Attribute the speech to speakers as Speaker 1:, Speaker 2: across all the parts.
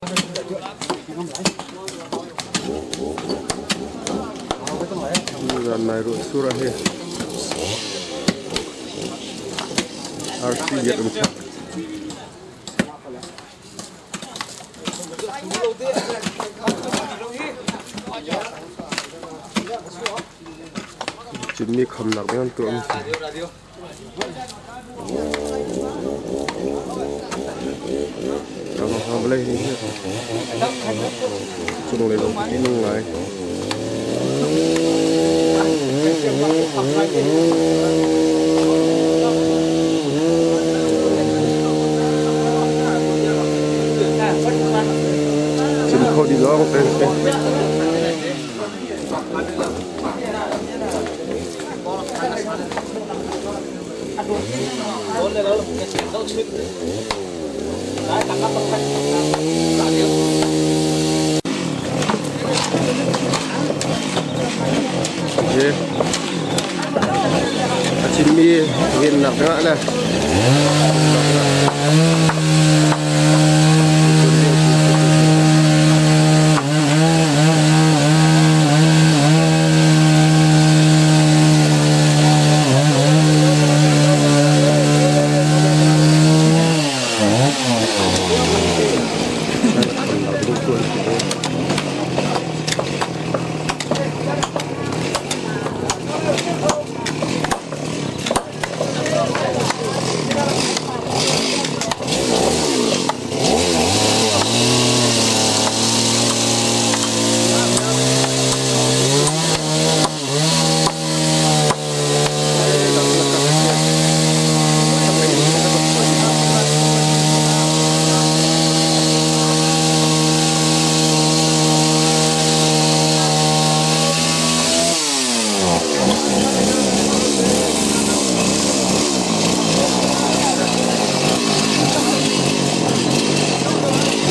Speaker 1: Nai ruah sur ah hi arfi biak an chak. Chinmi khamnak ding an tuah mi si. Vawlei hi cunglei lawng khi ṭih nung ngai. Cin kho dih lawng te si. A cimmi vennak dingah le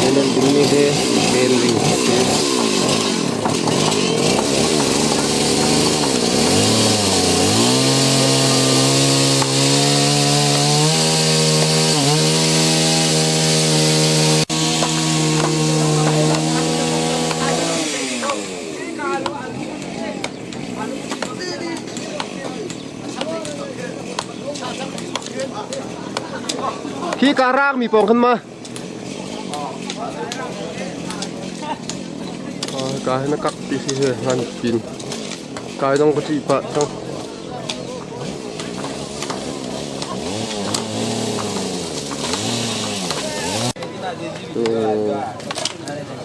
Speaker 1: Nan dingmi hi ven ding a si. Hi ka raang mi pawng khan ma? Ka hi na kak ti si he ngan pin. Kai dong ka ṭih pah cang.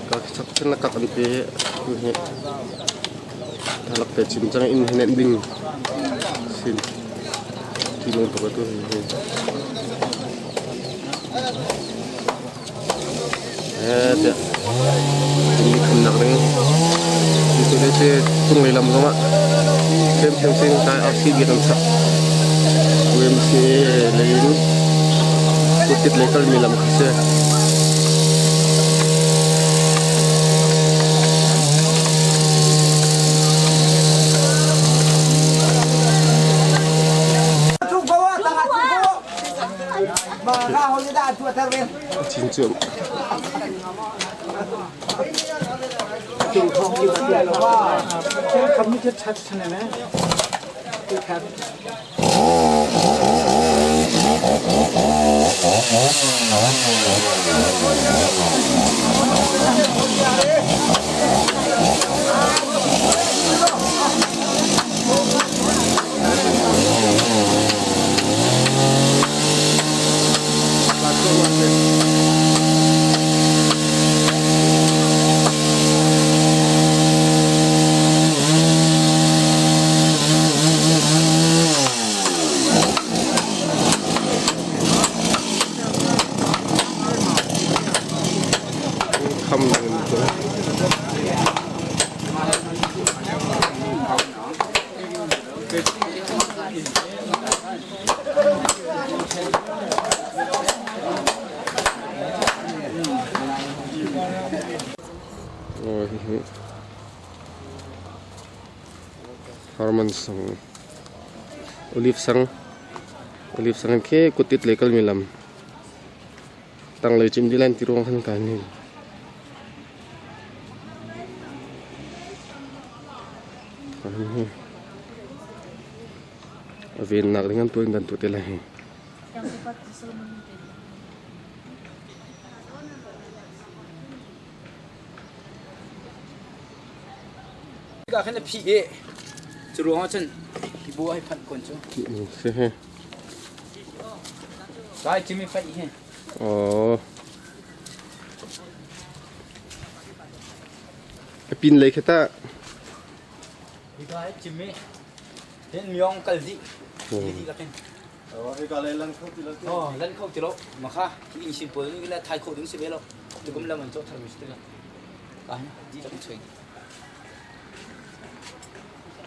Speaker 1: Ka chak cun na kak an pe hi. Thalak te chim cang inn hi nenh ding sin ti lung tuk atu hi hi. Eh tiah inn khamnak ding tu le che cung lei lam zongah them them sin kai RC bia kan sak UMCA lei in kutit lei kalmi lam kha si. Chin cu Kham Harman sang Olive sang Olive sang khi kutit lei kalmi lam tanglei cim dilan ti ruang khan kai ni. A vennak ding an tuah in an tuah te lai hi.
Speaker 2: Ka khan a phih i cu ruangah cun hi bu ah hi phanh kun cu.
Speaker 1: Si he.
Speaker 2: Kai cimi phanh hi.
Speaker 1: Oh. A pin lei kha ta.
Speaker 2: Hi ka hi cimi hin myong kal dih. Hi dih lakin.
Speaker 3: Hika lei lan kho ti lo.
Speaker 2: Oh, lan kho ti lo. Makha hi inn sin pawl ni la thai kho ding si ve lo. Tukum lam an cawh thar mi si te la. Ka hin di lakin choi.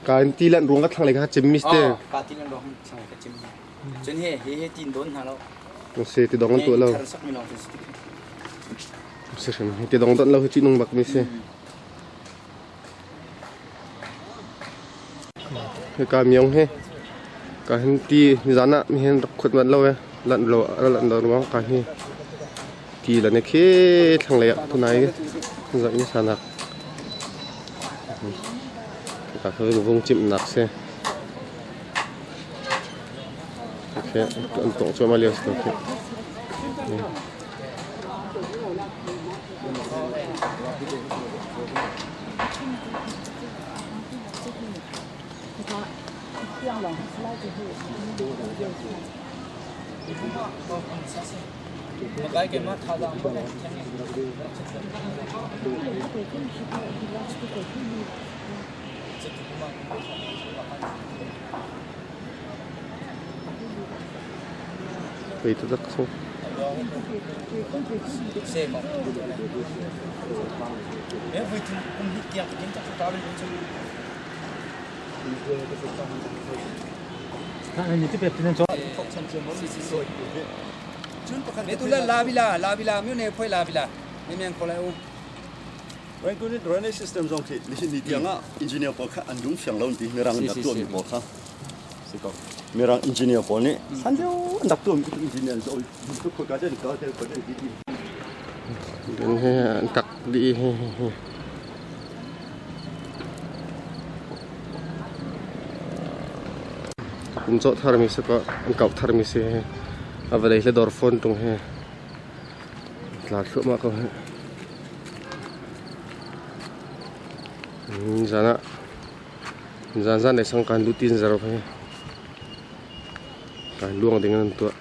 Speaker 1: Ka in ti lan ruang ka thlang lei kha cim mi ste.
Speaker 2: Oh, ka ti lan ruang thlang lei kha cim. Cun he he he tin don hna lo.
Speaker 1: Si ti dong an tuah lo.
Speaker 2: Thar sak mi lawng si ti.
Speaker 1: Si hrim ti dong don lo hi chi nung bak mi si. Hika miong hi ka hin ti nizan ah mihin rak khut manh lo e lanh lo lanh lo ruang ka hi ti lan e khi thlanglei ah tunai zak ni sanak ka kha vung chim nak si okay an tong chuama lio si to Pei taktak si.
Speaker 3: Rangoon drainage system zong khi nihin ni tiang ah engineer pawl kha an lung fiang lo ti mirang an rak tuahmi pawl kha si ko mirang engineer pawl nih san lio an rak tuahmi engineer zo tu khoi ka den ka den ko den ti
Speaker 1: He an tak dih he he. Kum cawh tharmi si ko an kauh tharmi si he. A vawlei le dawr fawn tung he. Tla thluahmah ko he. Zan ah zan zan le sang kan lut tin zar he. Kan luang ding an tuah.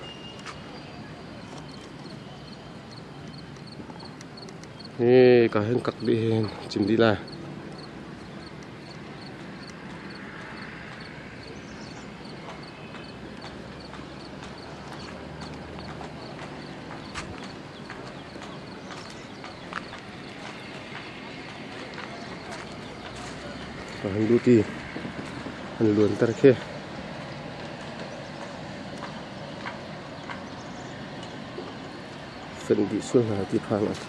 Speaker 1: Hi ka hin kak dih hin cim dih lai. Ka han lut i an luanter khi. Fenh dih sual hna ti phang ah.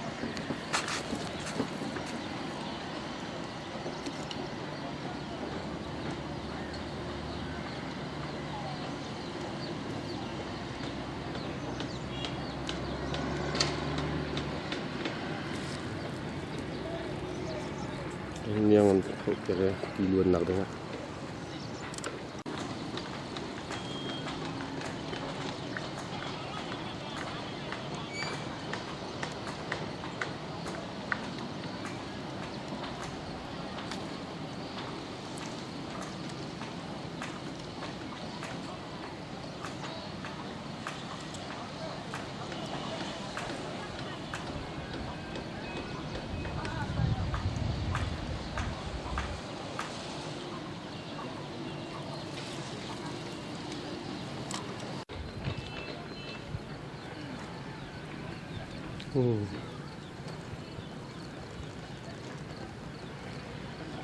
Speaker 1: Niang an khoh piak i ti luannak dingah.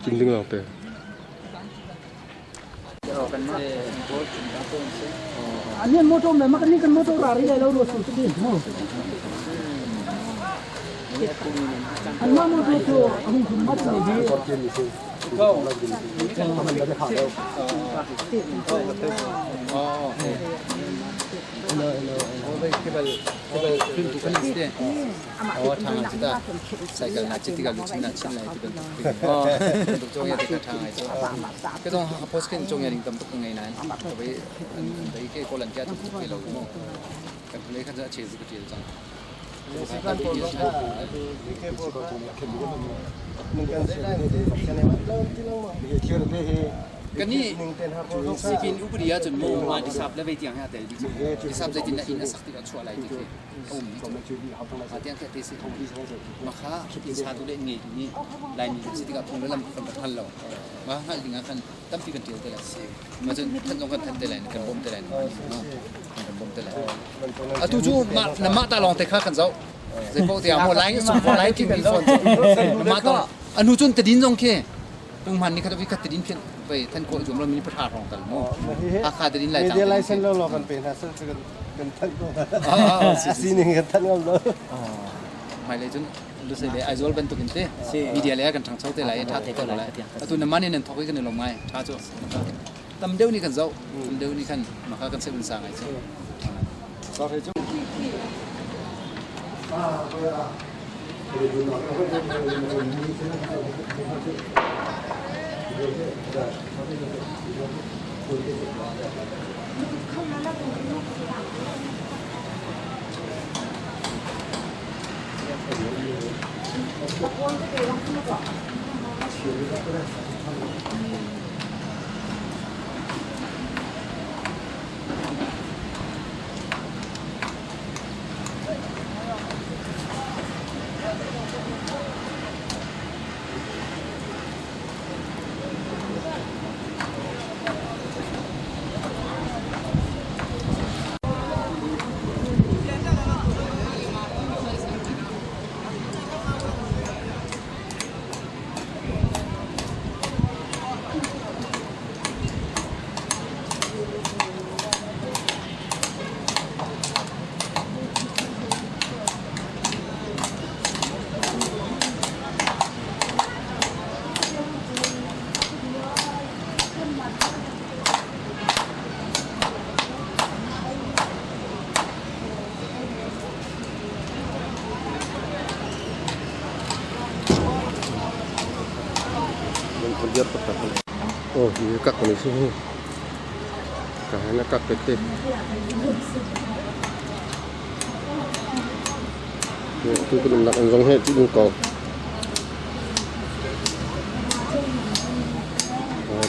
Speaker 1: Cin ding lawng te.
Speaker 4: Ani motor me makani kan motor rari lai lo ro su ti mo. An ma motor chu ahung thum mat ni hi.
Speaker 2: Cycle na chit tikah luchin na chin lai ti bantuk bantuk cong ya te ka tha ngai cu ka zong ha post ken cong ya ding tam tuk ka ngei nain ka bai bai ke kolan kya tuk tuk lo mo kan le khan cha che zu ka tial chang. Kani sipin upadi ahcun mu ma disap le vei tiang he a tel dih disap zeitin dah inn a sak tikah chuah lai ti khi a um dih cu tiang khi a te si makha inn satu le inn ngeitu nih Laimi kan si tikah phung le lam kan rak hngal lo ma hngalh ding ah khan tampi kan ṭial te lai ma cun thanh zong kan thanh te lai kan bawmh te lai kan bawmh te lai. Atu cu mah na mah ta lawng te kha kan zoh zeipaoh te ah maw lai sung lai kim mi fawn cu mah ta anu cun tadin zong khi pungman ni khat vi khat tadin phian vai than ko zum lo mi pahra rong tal mo Hakha tadin lai
Speaker 1: media license lo lo kan pe hna sel kan kan thanh ko sining kan thanh ngam lo.
Speaker 2: Hmailei cun lusei le Aizawl bantuk in te media le kan ṭhangcho te lai i ṭha tuk ko lai. Atu na man in nan thok i kan i lawm ngai. Ṭha cu tam deuh nih kan zoh, tam deuh nih khan maka kan seun sa ngai cu.
Speaker 1: Oh, hi kak ni si. Ka na kak pe te. Tu kan nak an zong he ti ding ko.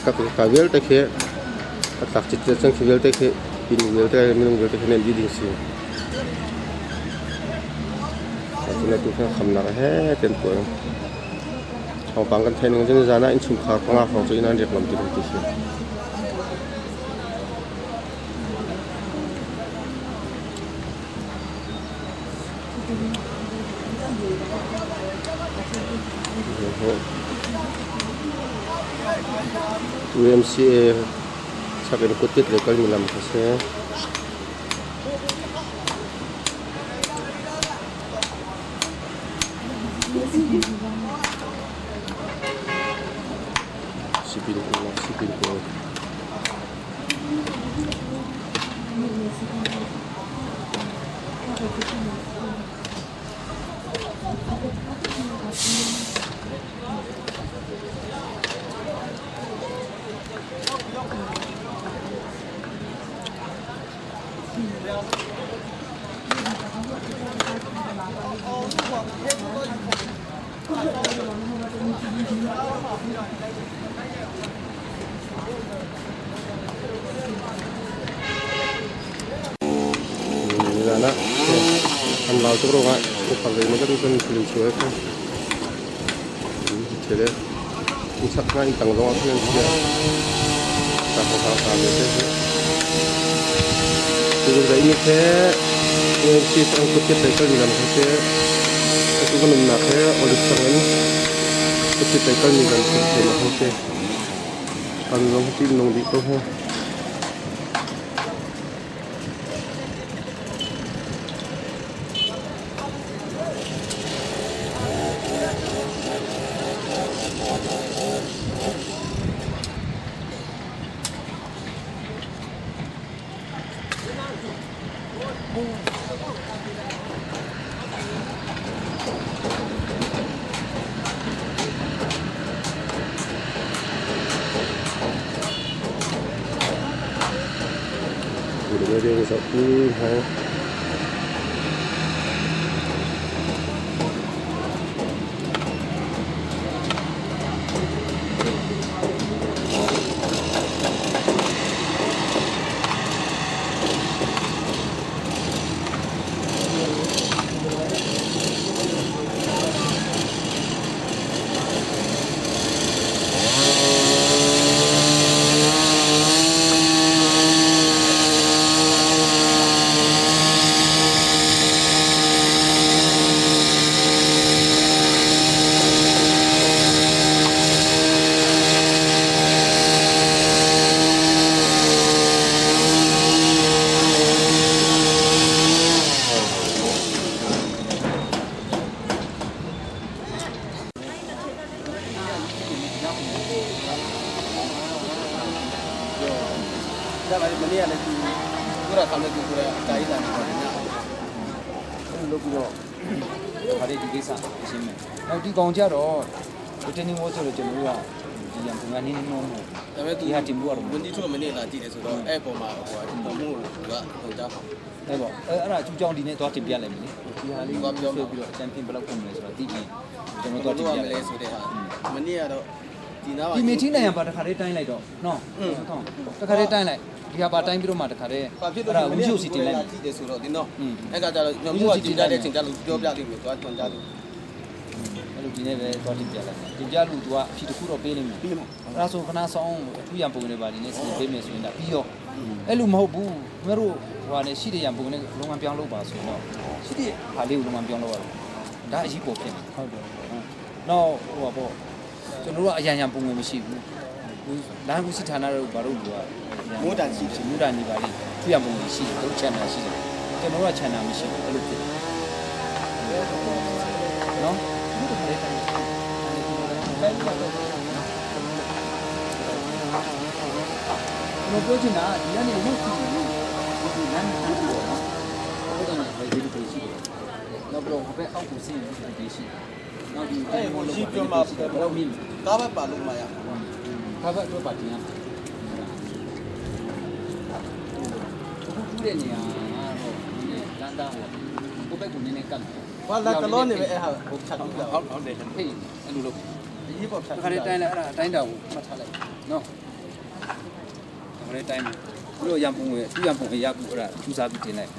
Speaker 1: Kak ka vialte khi a tlak cit cang khi vialte khi pin vialte minung vialte khi nan di ding si. Cun atu kha khamnak he ten tuah. Thawngpang kan theih ning cun zan ah innchungkhar panga hrawng cu inn an riak ngam ti lo ti si. UMCA chak in kuttit le kalmi lam kha si. Sipin sipin pawl. Nizan ah an lau tuk ruangah uphar lei maw kan film chuai kha. Thil in chak hna in tang zong ah khan an chia. Ta ho ha ta ve te hi. Tu dai ni the AMC sang kut ke cycle ni lam kha se atu kan umnak he olive sang in kut ke cycle ni lam kha se ma se an zong ti nong di ko he. Ding zoh hna.
Speaker 2: လုပ်ပြီးတော့ဒါတွေဒီကိစ္စရှင်းမယ်။နောက်ဒီကောင်ကြတော့ retaining wall ဆိုတော့ကျွန်တော်တို့ကဒီရန်ပုံကနေနေတော့မဟုတ်
Speaker 1: ဒါပေမဲ့
Speaker 2: ဒီဟာတင်ဖို့ကတော့
Speaker 1: ဝန်ကြီးထုတ်မနေ့လာကြည့်တယ်ဆိုတော့အဲ့ပေါ်မှာဟိုကပုံမှုကဟိုကြောက်
Speaker 2: အဲ့ပေါ့အဲ့အဲ့ဒါအကျူကြောင့်ဒီနေ့သွားတင်ပြလိုက်မယ်လေဒီဟာလေးသွားပြောပြီးတော့အချမ်းဖြင့်ဘယ်လောက်ကုန်မလဲဆိုတော့သိပြီးကျွန်တော်သွားတင်ပြ
Speaker 1: မ
Speaker 2: လိုက်
Speaker 1: လဲဆိုတဲ့ဟာမနေ့ကတော့ဒီနားမှာ
Speaker 2: ဒီမေချင်းနိုင်ရပါတခါလေးတိုင်းလိုက်တော့နော်ဟုတ်တခါလေးတိုင်းလိုက်ဒီဟာပါတိုင်းပြီးတော့မှတခါလေး
Speaker 1: ဘာဖြစ်
Speaker 2: အဲ့
Speaker 1: လို့
Speaker 2: ဒါဝင်းရှုပ်စီတင်လိုက်
Speaker 1: ကြည့်တယ်ဆိုတော့ဒီနော်အဲ့ကကြတော့ညမှုကကြည့်တဲ့အချိန်ကျလို့ပြောပြလိမ့်မယ်သွားတွန်ကြလိမ့်မယ်
Speaker 2: အဲ့လိုဒီနေ့ပဲသွားတင်ပြလိုက်တင်ပြလို့ तू ကအဖြေတစ်ခုတော့ပေးနေမှာပြီးမှာအဲ့ဒါဆိုခဏဆောင်အထူးရံပုံနေပါဒီနေ့စီပေးမယ်ဆိုရင်ဒါပြီးရောအဲ့လိုမဟုတ်ဘူးမတို့ဟိုဟာနဲ့ရှိတဲ့ရံပုံနဲ့လုံးဝပြောင်းလို့ပါဆိုတော့ရှိတဲ့ဟာလေးကိုလုံးဝပြောင်းလို့ရတယ်ဒါအကြီးပေါ်ဖြစ်နေ
Speaker 4: ဟုတ်တယ်
Speaker 2: နောက်ဟိုပါပေါ့ကျွန်တော်တို့ကအရန်ရံပုံငွေမရှိဘူးလမ်းကူစီဌာနတို့ဘာလို့လူက
Speaker 1: မိုးတန်ရှိ
Speaker 2: မူတာနေပါလိသူရပုံငွေရှိတယ်တို့ channel ရှိတယ်ကျွန်တော်တို့က channel မရှိဘူးအဲ့လိုဖြစ်တယ်နော်ဘုရားလည်းတိုင်းတိုင်းကျွန်တော်ပြောချင်တာဒီကနေရုပ်ကြည့်လို့ဒီလမ်းအန်တူတော့နော်ဟုတ်တယ်နော်ဒီလိုရှိတယ်နောက်တော့ဟိုဘက်အောက်ကိုဆင်းရင်ဒီရှိတယ်နောက်ဒီ
Speaker 1: အဲ့ဟိုရှိပြောမှာ
Speaker 2: ဘယ်တော့မြင်
Speaker 1: ကားဘက်ပါလို့မရ
Speaker 2: ခါဘက်အတွက်ပါတင်ရမှာအခုတူးတဲ့နေရာကတော့နည်းလမ်းသားဟိုကိုဘက်ကနည်းနည်းကတ်တယ်
Speaker 1: ဘာလာကလောနေပဲအဲ့ဟာဟိုဖြတ်ပြီးတော့
Speaker 2: ဟုတ်ဟုတ်တယ်ဖေးအဲ့လိုလုပ်
Speaker 1: ဒီပေါ်ဖြတ်
Speaker 2: ခါလေးတိုင်းလိုက်အဲ့ဒါအတိုင်းတာကိုမှတ်ထားလိုက်နော်ခါလေးတိုင်းမယ်သူတို့ရံပုံဝယ်သူရံပုံရဘူးအဲ့ဒါကျူစားပြီးတင်လိုက်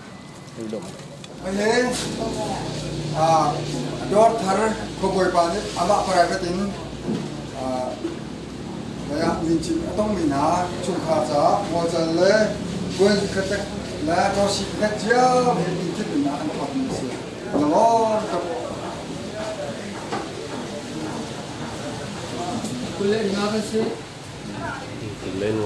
Speaker 2: လို့လုပ်
Speaker 5: မင်းအာဒေါ်thar khoboi pa ni ama private in a ya min chi atong mi na chung kha cha mo chan le gwen kha tak la to si kha chia he in thit na an thot ni se lo to
Speaker 4: ကိုလည်းငါပဲစေ
Speaker 1: လဲင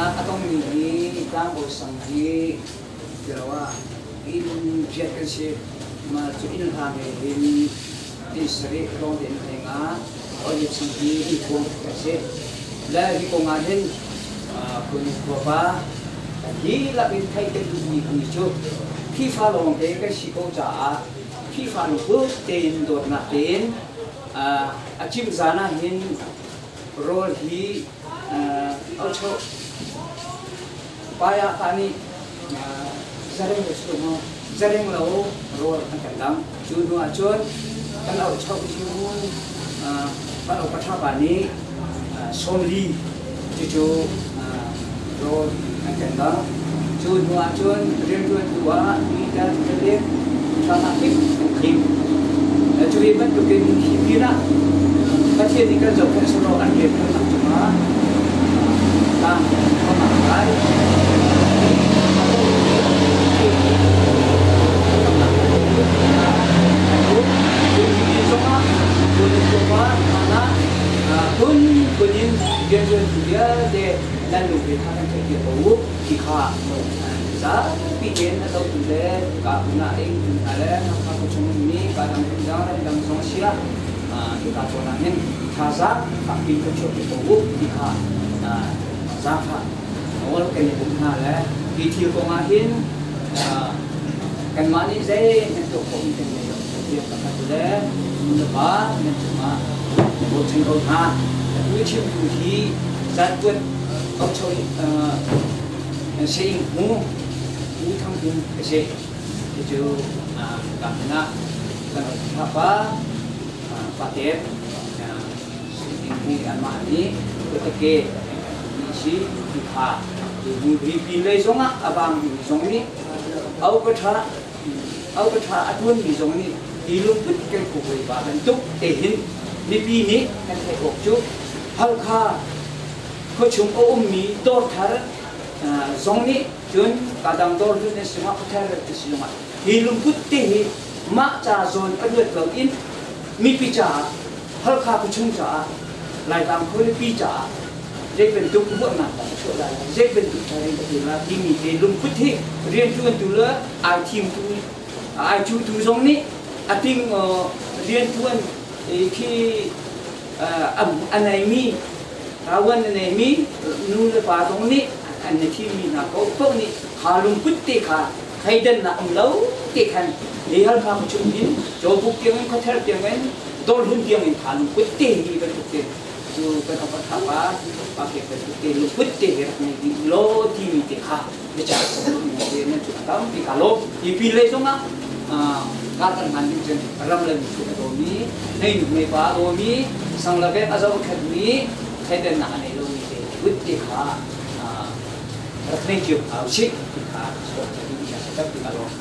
Speaker 1: ါ
Speaker 4: အတုံးကြီးတန်းကိုဆောင်ကြီးပြောว่าอินเจ็ดกันสิมาจุอินทางเห็นอิสริรองเด่นเองอ่ะเอาเจ็ดสิ่งที่ที่คงกันสิและที่คงงานเห็นคุณครูป้าที่ละเป็นไทยเป็นดูมีคุณชูพี่ฟ้าลงเตกันสิโกจ่าพี่ฟ้าลงปุ๊บเต็นโดดมาเต็นอาชิมจานะเห็นโรฮีเอาโช paya tani zareng lo mo zareng lo ro an kan dang chu nu a chon kan au chau chu kan au patha pa ni som li chu chu ro an kan dang chu nu a chon rian tuan tu a ni ta le tha na kim kim chu bi ban tu kin hi pi na pathian ni kan zo kan so ro an le kan nak chu ma ta ma ai kun kunin Nan lungre kha kan theihpiak ko u ti kha zapi tein a zohtu le ka hmun ah a ingtu hna le Hakha khuachung ummi ka dang phundang ramdang zong a si ah hika zawn ah hin thazaang fakpi kan chuahpi ko u ti kha zaangfah nawl kan i pumh hna le hi thil kong ah hin kanmah nih zeihmanh tuah khawhmi kan ngei lo. Pathian pakhat le nu le pa nan cungah bochan ko hna. Atu i chimtu hi zantuat kokcho seing hmu U Thang Hum ka si. Cucu ka hmun ah kan pa pa te hi anmah nih kutake mi si ti kha ripi lei zongah a vangmi zong nih au ka ṭha au ka ṭha a ṭuanmi zong nih hi lungput kan khuhoi pa bantuk te hin mipi nih kan theih awk cu Halkha khuachung a ummi dawr thar zong nih cun kadang dawr hlun an si zongah khuathar an si zongah hi lungput te hi mah ca zawn a luat loin mipi caah Halkha khuachung caah Laitlang khualipi caah zei bantuk ruahnak dah ka chuah lai, zei bantuk thar in ka ṭuan lai timi te lungput hi rianṭuantu le ai thimtu ai cuhtu zong nih a ting rianṭuan khi a neimi rawan a neimi nu le pa zong nih an na thimmi hna paohpaoh nih kha lungput te kha thleidannak um lo te khan hi Halkha khuachung hin Cawbuk tiangin Khuathar tiangin Dawrhlun tiangin kha lungput te hi bantuk te cu kan opat hapa pa ke bantuk te lungput te hi rak ngei dih law timi te kha biachah te nan cu tampi ka lawm. Hi pin lei zongah kar kan hman ding cun ram le miphun a dawmi, neinu neipa a dawmi, sang le vek a zohkhenhmi, thleidannak a nei lomi te put te kha rak nei cio hna usih ti kha sawm ka duh mi a si tampi ka lawm.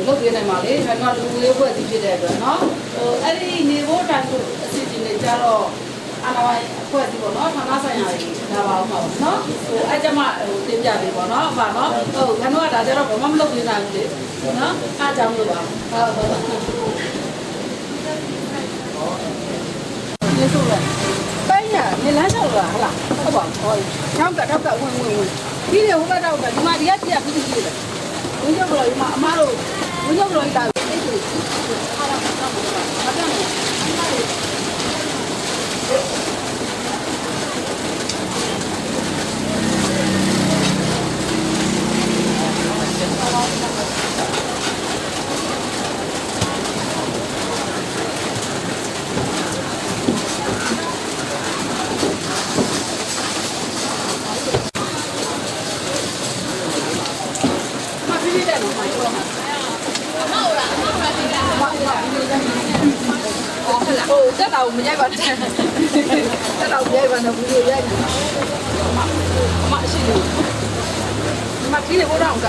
Speaker 6: လုပ်ပေးနိုင်ပါလေ။ဒါကလူလေးဖွဲ့စီဖြစ်တဲ့အတွက်နော်။ဟိုအဲ့ဒီနေဖို့တိုင်ကိုအစီအစဉ်တွေကြတော့အာနာပိုင်အဖွဲ့စီပေါ့နော်ဌာနဆိုင်ရာတွေဒါပါအောင်ပါနော်။ဟိုအဲ့ကြမှာဟိုတင်ပြပေးပေါ့နော်။ပါနော်။ဟုတ်ခဏကဒါကြတော့ဘာမှမလုပ်ပေးနိုင်ဘူးလေ။နော်။အားကြောင့်လို့ပါ။ဟုတ်ဟုတ်။နေဆိုရပိုင်းရနေလမ်းလျှောက်လာဟလားဟုတ်ပါဟောထောက်ကထောက်ကဝင်ဝင်ဝင်ပြီးတယ်ဟိုဘက်တော့ဒီမှာဒီကကြည့်ရပြီးပြီးတယ်ဝင်းကျော်ကလေးမှာအမားတို့ဝင်းကျော်ကလေးတာအဲ့ဒီဟာလာတော့ဘာပြောလဲ မပြီးတယ်နော်မပြောမှာအမောလားအမောလားဒီလားအမောလားဟိုတက်တော့မရိုက်ပါနဲ့တက်တော့မရိုက်ပါနဲ့ဘူးရိုက်နေအမအမရှိဘူးဒီမှာကြီးလေဘိုးတော်က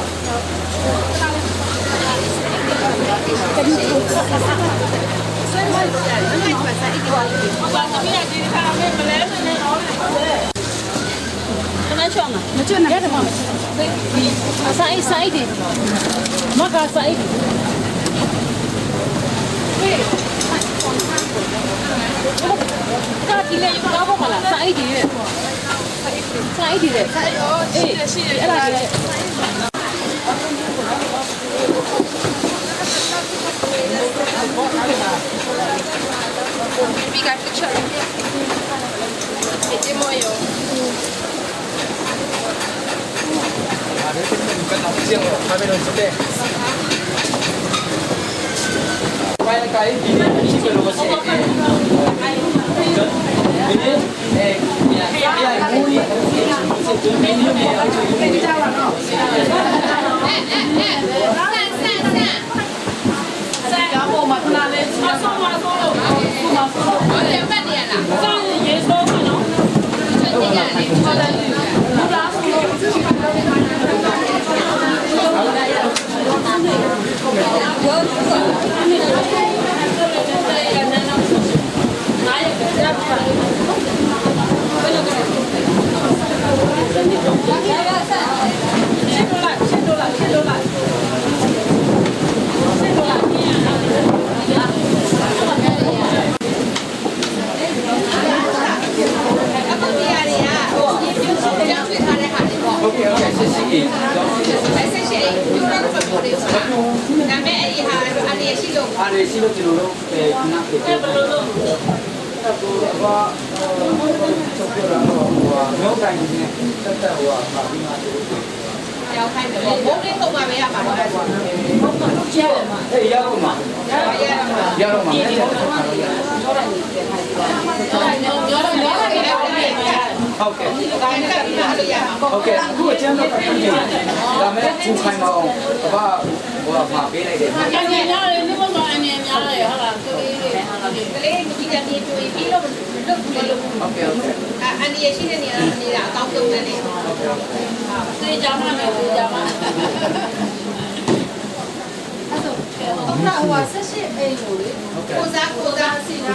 Speaker 6: ဆွေးမလို့ရတယ်နော်ဘာသမီးကဒီခါမေးမလဲနေတော့
Speaker 7: ခဏချောင်းမကျွတ်နဲ့ရတယ်မမကျွတ်အဆိုင်ဆိုင်ဒီမကဆိုင်ဒီကာတီလေကားပေါ်မှာလားဆိုင်ဒီရဲ့ဆိုင်ဒီရဲ့ဆိုင်ရောရှိတယ်ရှိတယ်အဲ့ဒါလေ အဆုံးမဆုံးလို့မဆုံးလို့ဟုတ်တယ်မှတ်နေရလားစောင်းရေဆုံးမနော်ဟုတ်တယ်ဟုတ်တယ်ဘူးလားဆုံးလို့
Speaker 6: အခုဒီဟာတွေကဟိုကြောင်းပြထားတဲ့ဟာတွေပေါ့
Speaker 4: ဟုတ်ကဲ့ဟုတ်ကဲ့ဆက်ရှိကြီး
Speaker 6: အဲ့ဆက်ရှိကျိုးတော့မပြောသေးဘူးဒါပေမဲ့အဲ့ဒီဟာအနေရှိလို့
Speaker 4: အားရရှိလို့ကျွန်တော်တို့အဲခဏပြေ
Speaker 7: ဘယ်လိုလုပ်
Speaker 4: ဟိုဘာချုပ်ပြတော့ဟိုမြောက်တိုင်းနေတက်တက်ဟိုပါပြီးမှတို့
Speaker 6: ကြောင်းခိုင်းတယ်ပေါ့ဘုံလေးပုံမှာပဲရမှာပေါ့
Speaker 4: အေးရောက်မှာ
Speaker 6: ရရမှာ
Speaker 4: ရောက်တော့မှာ
Speaker 7: ညောတော့ညောတော့
Speaker 4: ဟုတ်ကဲ့
Speaker 6: ကိုင်းကပ်ပြီးမှလို့ရမှာပေါ့
Speaker 4: ဟုတ်ကဲ့အခုအကျန်းတော့ပြင်ဒါမဲ့သူခိုင်မအောင်ဘာဟိုမှာပေးလိုက်တယ်
Speaker 7: အနေများတယ်ဒီမှာအနေများတယ်ဟုတ်လားကလေးတွေဟုတ်လား
Speaker 6: ကလေးမကြည့်တဲ့ပြေတွေ့ပြီးတော့မလွတ်ဘူးလေလို့
Speaker 4: ဟုတ်ကဲ့ဟုတ်ကဲ့
Speaker 6: အနေရရှိတဲ့နေရာနေတာအကောင်းဆုံးပဲလေ
Speaker 4: ဟုတ်ကဲ့
Speaker 7: သေကြမှာမယ်သေကြမှာ
Speaker 6: ဟုတ်ကဲ့ဟိုဆက်ရှိအိမ်ကိုလေကိုစားကိုစားစီနာ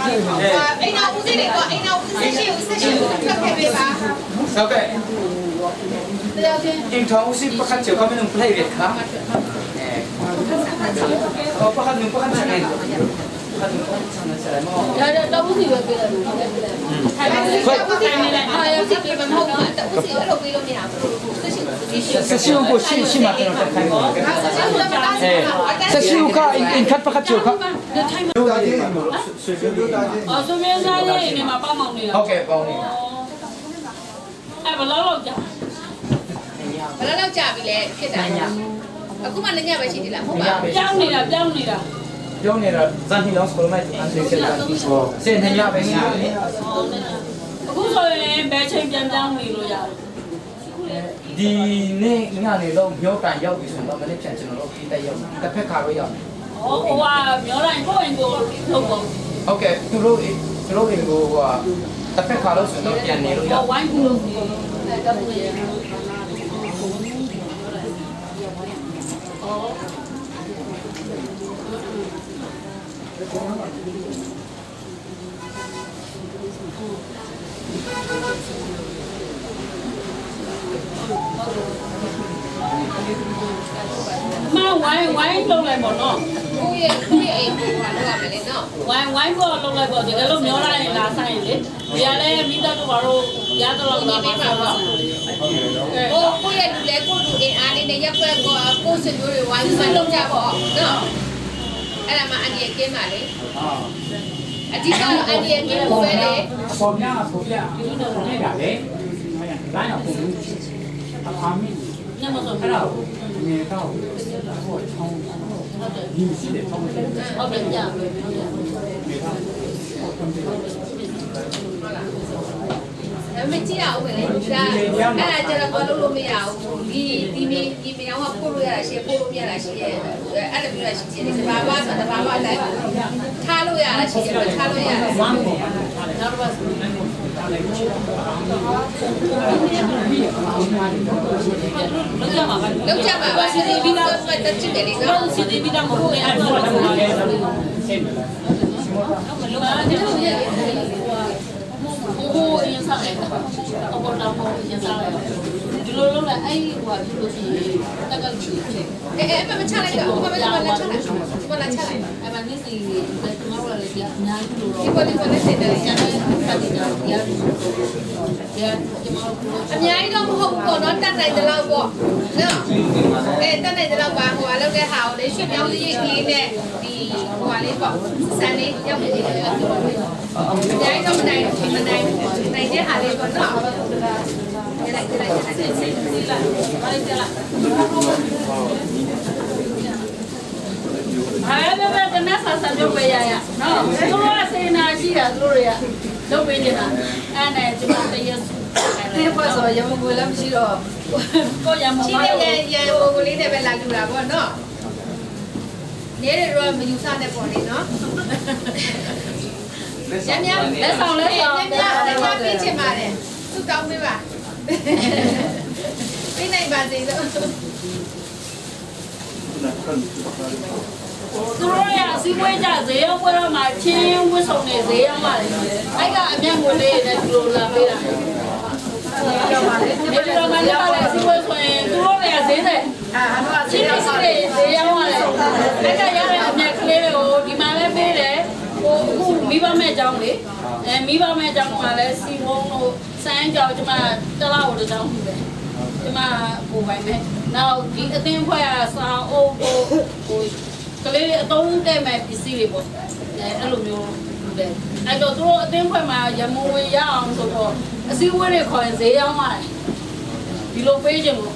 Speaker 6: အိမ်တော်ဦးစီးတွေကအိမ်တော်ဦးစီးဆက်ရှိဦးဆက်ရှိကိုထွက်ခဲ့ပေးပါ
Speaker 4: ဟုတ်ကဲ့
Speaker 6: တရားချင်း
Speaker 4: အိမ်ထောင်စီပခတ်ချေကမနု play ရခါအဲပခတ်နုပခတ်ချနေပခတ်နုပခတ်ချနေစရမော
Speaker 7: ဒါတော့ဦးစီပဲပြေးတယ်လို့ပြေးတယ်
Speaker 6: ဦးစီးနေလိုက်ဟာဦးစီးပြေမဟုတ်ဘူးဦးစီးအဲ့လိုပြေးလို့မရဘူးဆက်ရှိဦးစီးရှိ
Speaker 4: ဆက်ရှိကိုရှိရှိမှကျွန်တော်တက်ခိုင်းပါ
Speaker 6: ဆက်ရှိကမတား
Speaker 4: အဲဆက်ရှိကင်ခတ်ပခတ်ချေခ
Speaker 5: တာချင်း
Speaker 4: ဆွေမျိုး
Speaker 5: တာချင်း
Speaker 7: အော်ဆိုမျိုးစားရဲ့နေမှာပေါ့မောင်နေတာ
Speaker 4: ဟုတ်ကဲ့ပေါင်းနေ
Speaker 7: အဲ့ဘလောက်လောက်ကြာ
Speaker 6: ဘယ်လောက်ကြာပြီလဲဖြစ်တာအခုမှလည်းညပဲရှိသေးလားမဟုတ်ပါဘူး
Speaker 7: ပြောင်းနေတာပြောင်းနေတာ
Speaker 4: ပြောနေတာဇန်ဟီလောင်းစကလမိုက်အန်ဒီဆက်တာစင်နေရပဲရှိတယ်
Speaker 7: အခုဆိုရင်ဘယ်ချိန်ပြန်ပြောင်းနေလို့ရတယ်
Speaker 4: ဒီနေ့ညနေတော့မျိုးကန်ရောက်ပြီဆိုတော့မနေ့ပြန်ကျွန်တော်တို့ပြီးတက်ရောက်တစ်ဖက်ခါတော့ရောက်
Speaker 7: ဟိုဟိုကမျောလိုက်ကိုယ့်အိမ်ကိုလုပ်ပေါ့
Speaker 4: ဟုတ်ကဲ့သူတို့သူတို့အိမ်ကိုဟိုတစ်ဖက်ခါလို့ဆိုတော့ပြန်နေလို့ရ
Speaker 7: ဟိုဝိုင်းကူလို့အဲ့တော့ရ မဝိုင်းဝိုင်းလုံးလိုက်ပေါ့နော်
Speaker 8: ကိုယ့်ရဲ့ကိုယ့်ရဲ့အိမ်ကိုဟာလောက်ရမယ်လေနော်
Speaker 7: ဝိုင်းဝိုင်းပေါ်လုံးလိုက်ပေါ့တကယ်လို့မျောလိုက်ရင်လာဆိုင်ရင်လေဒီကလည်းမိသားတို့ဘာလို့ရတော့လောက်လာပါတော့
Speaker 8: ကိုကိုယ့်ရဲ့လူလဲကိုယ့်လူအင်အားလေးနဲ့ရက်ွက်ကိုကိုယ့်ဆွေမျိုးတွေဝိုင်းပြီးလုပ်ကြပေါ့နော်အဲ့ဒါမှအန်ဒီကင်းပါလေအဓိကတော့အန်ဒီကင်းဖို့ပဲလေ
Speaker 9: ပေါ်ပြပေါ်ပြပြတာလေလိုင်းအောင်ပုံအာမီ
Speaker 7: ညမဆို
Speaker 9: အဲ့ဒါကိုငယ်တော့ဟိုချောင်းညီရှိတယ်ချောင်းတယ်
Speaker 7: ဟုတ်တယ်ညဟုတ်တယ်
Speaker 9: ငယ်တော့
Speaker 8: ဒါပေမဲ့ကြည့်ရအောင်ပဲလေဒါအဲ့ဒါကျတော့ဘာလို့လို့မရဘူးဒီဒီမီဒီမီအောင်ကပို့လို့ရတာရှိပို့လို့မရတာရှိရဲ့အဲ့လိုမျိုးရရှိတယ်တဘာဝဆိုတာတဘာဝအတိုင်းထားလို့ရတာရှိတယ်မထားလို့ရတာ
Speaker 9: ဝမ်းပေါ်ထားတယ်
Speaker 7: နောက်တော့
Speaker 9: ထားလိုက်ချစ်အာမီအာမီ
Speaker 7: လုံးကြမှာပါ
Speaker 8: လောက်ကြပါပါ
Speaker 7: စီစီပြီးသား
Speaker 8: တက်ချစ်တယ်လေနော်
Speaker 7: စီစီပြီးသားမဟုတ်ဘူးအဲ့ဒါတော့
Speaker 9: ဆင်းတယ်
Speaker 7: မလို့ဒီလိုရဲ့ဟိုဟိုအရင်စားတယ်အပေါ်တော့ဟိုအရင်စားတယ်ဒီလိုလုံးလိုက်အဲ့ဟိုကဖြစ်လို့ရှိရင်တက်ကလူဖြစ်
Speaker 8: အဲအဲမချလိုက်တော့မမလာချလိုက်မလာချလိုက်
Speaker 7: အဲ့မှာနေ့စီကျမတို့လည်းဒီအများကြီးလို့တော့
Speaker 8: ဒီပေါ်ဒီပေါ်နဲ့တင်တယ်
Speaker 7: ကျန်တဲ့ဖတ်တယ်ကြာဒီကျမတို့
Speaker 8: အများကြီးတော့မဟုတ်ဘူးပေါ့နော်တက်နိုင်တဲ့လောက်ပေါ့နော်အဲတက်နိုင်တဲ့လောက်ပါဟိုကလောက်တဲ့ဟာကိုလေရွှေပြောင်းလေးကလေးနဲ့ဒီဟိုကလေးပေါ့ဆန်လေးရောက်နေတယ်အများကြီးတော့မနိုင်မနိုင်နိုင်တဲ့ဟာလေးပေါ့နော်လိုက်လိုက်လိုက်
Speaker 7: စိတ်စိတ်စိတ်လာဘာလဲကြလားအဲ့ဒါပဲတနက်ဆာဆာပြုတ်ပေးရရနော်သူတို့ကစေနာရှိတာသူတို့တွေကလုပ်ပေးနေတာအဲ့နဲ့ကျမတရက်စု
Speaker 6: တေးဖွဲ့ဆိုရမငွေလည်းမရှိတော့
Speaker 7: ကိုရမ
Speaker 8: ရှိတဲ့ရရဟိုကလေးနဲ့ပဲလာလူတာပေါ့နော်နေရတော့မယူဆနဲ့ပေါ့လေနော်ညည
Speaker 7: လက်ဆောင်လက်ဆောင်
Speaker 8: ညညညညပြချင်ပါတယ်သူတောင်းပေးပါပြနိုင်ပါစေလို့
Speaker 7: သူတို့ရအစည်းအဝေးကြဈေးရောက်ပွဲတော့မှချင်းဝတ်ဆောင်နေဈေးရောက်ပါလေအဲ့ကအမျက်ငွေလေးနဲ့ဒီလိုလာပေးတာနေပြည်တော်မှာလည်းပါလေအစည်းအဝေးဆိုရင်သူတို့တွေကဈေးတဲ့
Speaker 6: အာဟာ
Speaker 7: ချင်းပစ္စည်းတွေဈေးရောက်ရတယ်လက်ကရတဲ့အမြတ်ကလေးတွေကိုဒီမှာလည်းပေးတယ်ဟိုအခုမိဘမဲ့အကြောင်းလေအဲမိဘမဲ့အကြောင်းကလည်းစီဝုံတို့စမ်းကြောင်ကျမတလားကိုတကြောင်ဟူတယ်ကျမကိုပိုင်ပဲနောက်ဒီအသင်းဖွဲ့ရစာအုပ်ကိုဟိုကလေးတွေအသုံးတဲ့မဲ့ပစ္စည်းတွေပေါ့အဲအဲ့လိုမျိုးဟူတယ်အဲ့တော့သူတို့အသင်းဖွဲ့မှာရမုံဝင်ရအောင်ဆိုတော့အစည်းအဝေးတွေခေါ်ရင်ဈေးရောက်ရတယ်ဒီလိုပေးခြင်းလို့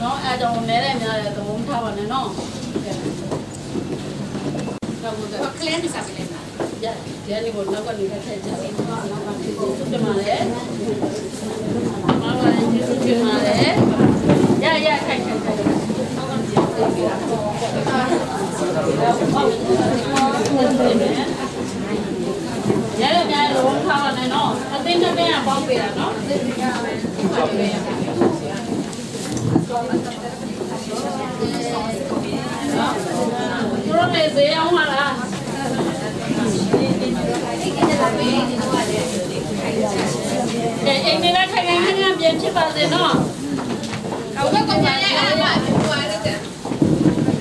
Speaker 7: နော်အဲကြောင့်နဲတယ်များတယ်သဘောမထားပါနဲ့နော်တော့ဘုရား
Speaker 8: ကလန်စားပေးလိုက်ပါ
Speaker 7: ရဒီနေ့ကိုနောက်ကနေထည့်ကြတယ်နောက်ကကျေးဇူးတင်ပါတယ်မမလည်းကျေးဇူးတင်ပါတယ်ရရခိုင်ခိုင်ခိုင်နောက်ကကျေးဇူးတင်ပါတယ်ရရများလုံးထားပါနဲ့နော်အသိနဲ့တဲ့ပေါင်းပေးတာနော်အသိကပဲ သူတို့လည်းဈေးအောင်ဟာလားအဲအိမ်လေးထိုင်ခိုင်ခဏပြန်ဖြစ်ပါစေနော်
Speaker 8: ဟိုဘက်ကပြန်ရိုက်အဲ့ဒါကဟိုကလည်းတဲ့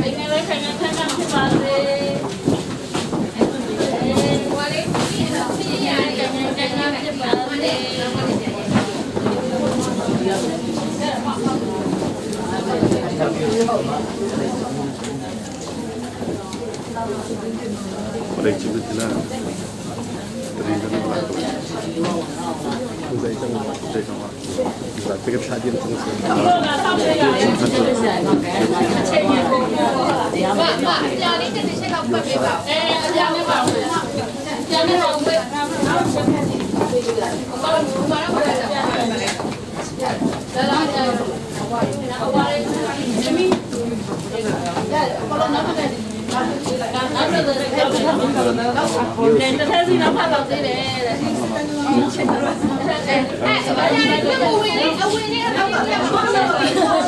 Speaker 7: အိမ်လေးထိုင်ခိုင်ခဏဖြစ်ပါစေ
Speaker 8: ဟိုကလေးပြင်းပြင်းရတယ်
Speaker 7: ခိုင်ခိုင်ခဏဖြစ်ပါစေ
Speaker 1: Oleh cikgu tu lah. Terima kasih. 在讲话，这个差点真是。
Speaker 7: ဒီလိုလာဆောက်ပေးရတယ်အချိန်ရကုန်
Speaker 8: မမအပြာလေးတစ်ချက်တော့ဖွက်ပေးပါဦး
Speaker 7: အဲအပြာလေးပါဦးပြန်နေတော့ဝေး
Speaker 8: ဘာလို့ဘာလို့ဘာလဲ
Speaker 7: လာလာကြာအဝါလေးသမီးရအပေါ်တော့နောက်ထပ်နောက်တော့တဲ့တထစီနောက်ဖတ်တော့သေးတယ်တဲ့
Speaker 8: အဲ့ဘာလဲအဝင်လေးအဝင်လေးတော့ဘာလို့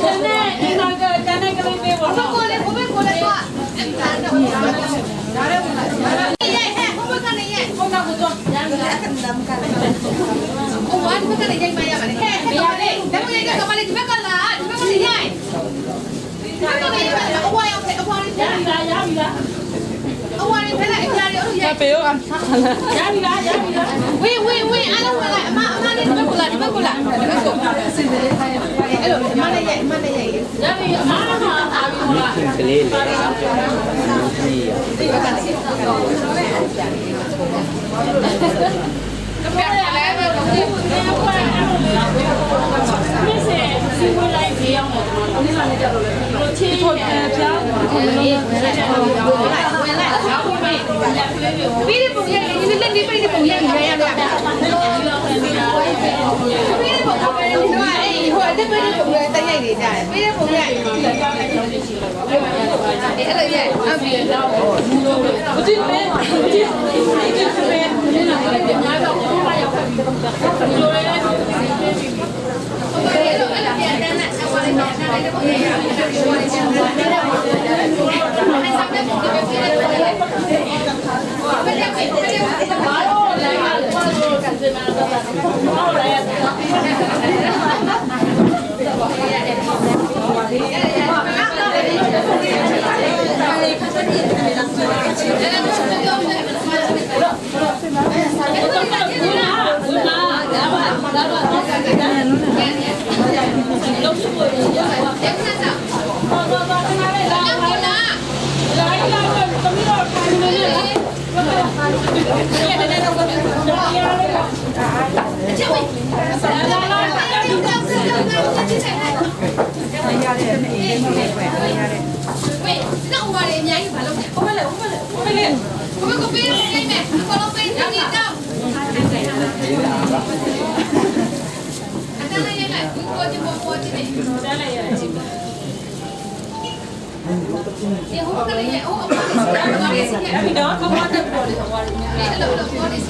Speaker 7: ရှင်နဲ့အင်္ဂါကတန်းနဲ့ကလေးပေးပါတော့
Speaker 8: ကိုလေးကိုပဲကိုလေးတော့အန်တာတော့ဒါလည်းဝင်လာရိုက်ဟဲ့ဟိုဘက်ကနေရိုက်
Speaker 7: ဘုန်းတော်ကတော့ရန်လာ
Speaker 8: ဟိုဘက်ကနေရိုက်မရပါနဲ့ဟဲ့ဟဲ့ကမလေးဒါမရိုက်တော့ကမလေးဒီဘက်ကလာဒီဘက်ကနေရိုက်
Speaker 7: ရပြီလားရပြီလား
Speaker 8: ဝေးဝေးဝေးအားလုံးဝင်လိုက်အမအမလေးဒီဘက်ကိုလာဒီဘက်ကိုလာဒီဘက်ကိုအဲ့လိုအမနဲ့ရိုက်အမနဲ့ရိုက်
Speaker 7: ရပြီအမားကအာပြီဟုတ်လား
Speaker 4: ကလေးလေ
Speaker 8: ကပြလည်းပဲ
Speaker 7: ဒီဘက်အဲ့လိုလေဒီစစီဝေးလိုက်ဈေးရောက်တော့ကျွန်တော်တို့လည်းကြတော့လေတို့ချင်းနေ
Speaker 6: ဖြား
Speaker 8: ဝင်လိုက်ဝင်လိုက်ပြီးတဲ့ပုံရိုက်ဒီလက်ဒီပိတ်တဲ့ပုံရိုက်ရရလို့ပြီးတဲ့ပုံကပဲဒီတော့အဲ့ဟိုအတက်ပိတ်တဲ့ပုံရိုက်တက်ရိုက်နေကြတယ်ပြီးတဲ့ပုံရိုက်အဲ့လိုရိုက်အပြီ
Speaker 6: ဘူးကြည့်ပဲဘူးကြည့်ဘူးကြည့်ပဲ
Speaker 7: ဒီလိုလေ
Speaker 8: အဲ့လိုအဲ့လိုပြန်တန်းလိုက်ဟိုလည်းပြန်တန်းလိုက်တဲ့ပုံရိုက်ရအဲ့ဆောင်တဲ့ပုံတွေပြည့်တယ်ဘယ်နဲ့ဘယ်နဲ့
Speaker 7: ဘာလို့လဲဘာလို့စင်မလာတာဘာလို့လဲဘူးနာဒါပါဒါပါလုံးစုပေါ်ရတော့တော့တော့ခဏလေးလာလာလာလာသမီးတော့ထိုင်နေလေ
Speaker 8: 喂，那我的娘又跑了，我们来，我们来，我们来，我们个飞飞没，我拢飞，让你到。啊，当然也来，我就我我这里。你好，个嘞，我我我的是，
Speaker 6: ပြီတော့ခမတက်ပေါ်လေဟိုက
Speaker 8: 哎，老老我的是。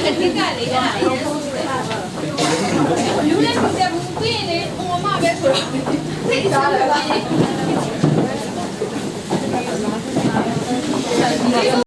Speaker 8: အဓိကလေအဲ့ဒါလူလည်းမတက်ဘူးပြီးရင်လေဟိုမပဲဆိုတော့သိစားတယ်ပါ